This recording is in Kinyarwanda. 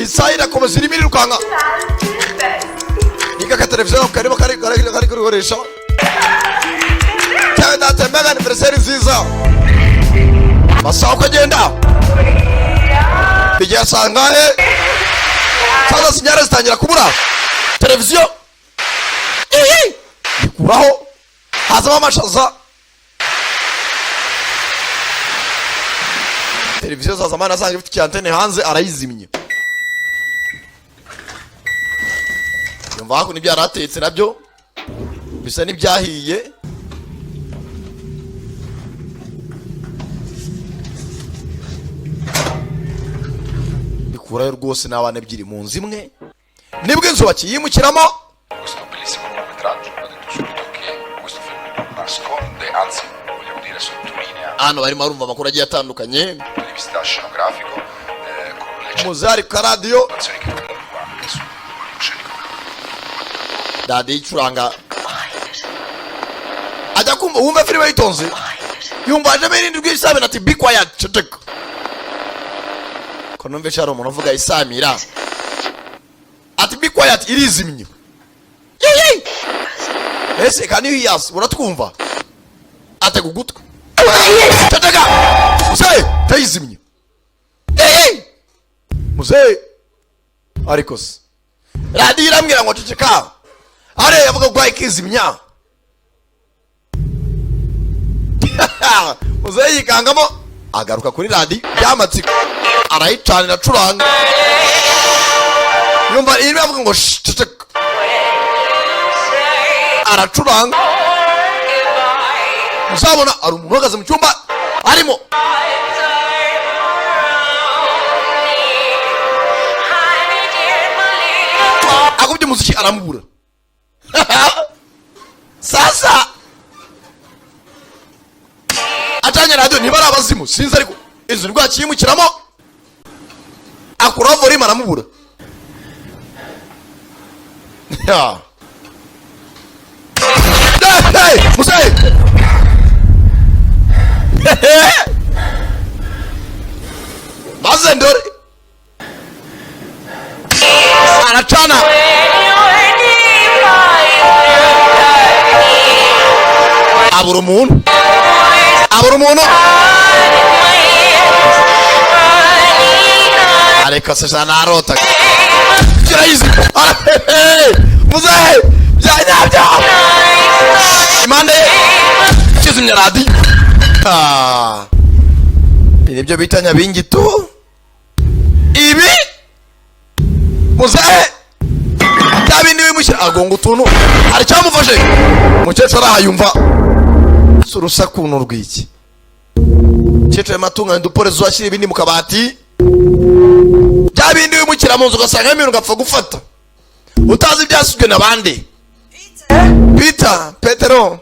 Isaha irakomeza irimo irirukanka. Nika televiziyo karimo kari kurikoresha cyangwa data. Mbega anniversaire nziza! Amasaha uko agenda igihe asangahe sasa, signal zitangira kubura. Televiziyo iyi ikuraho, hazamo amashaza. Televiziyo za zamani asanga ifite icyantene hanze, arayizimya. Yumva hakuno ibyo yari atetse nabyo bisa n'ibyahiye. Bikurayo rwose n'abana ebyiri mu nzu imwe, nibwo inzu bakiyimukiramo. Questo bellissimo lungometraggio, ho detto subito che questo film nasconde, anzi vogliamo dire sottolinea Hano barimo barumva amakuru agiye atandukanye. dal punto di vista scenografico, con le Muzari ku karadiyo. citazioni che comunque anche sul palcoscenico. Radiyo icuranga, ajya kumva wumva filime yitonze, yumva hajemo irindi rw'isamira, ati: "Be quiet, ceceka." Ko numva hari umuntu uvuga isamira ati: "Be quiet." Irizimye. Yeee! Ese can you hear us? Uratwumva? Atega ugutwi: "Ceceka muzehe." Tayizimye. Yeee! Muzehe, ariko se radiyo irambwira ngo ceceka, are yavuga ko ikizimya. Muzehe yikangamo, agaruka kuri radiyo by'amatsiko, arayicanira, acuranga, yumva irimo avuga ngo: "Shh, ceceka." Aracuranga, muzabona hari umuntu uhagaze mu cyumba arimo akubye umuziki, aramubura. Sasa acanye radiyo, niba ari abazimu sinzi, ariko inzu nibwo yakiyimukiramo, akuraho volume, aramubura. Ya. Hey, hey, muzehe! Maze ndore aracana, abura umuntu, abura umuntu. Ariko se jana arota kirayizi. Muzehe bya nyabyo impande ye kizimya radiyo. Ah. Ibi nibyo bita nyabingitu. Ibi muzehe bya bindi bimushyira agonga utuntu, hari icyamufashe. Umukecuru arahayumva si urusaku ni urw'iki? Umukecuru arimo atunganya uduporezo, ashyira ibindi mu kabati. Bya bindi wimukira mu nzu ugasanga ibintu ugapfa gufata utazi ibyasizwe na bande. Peter, Petero.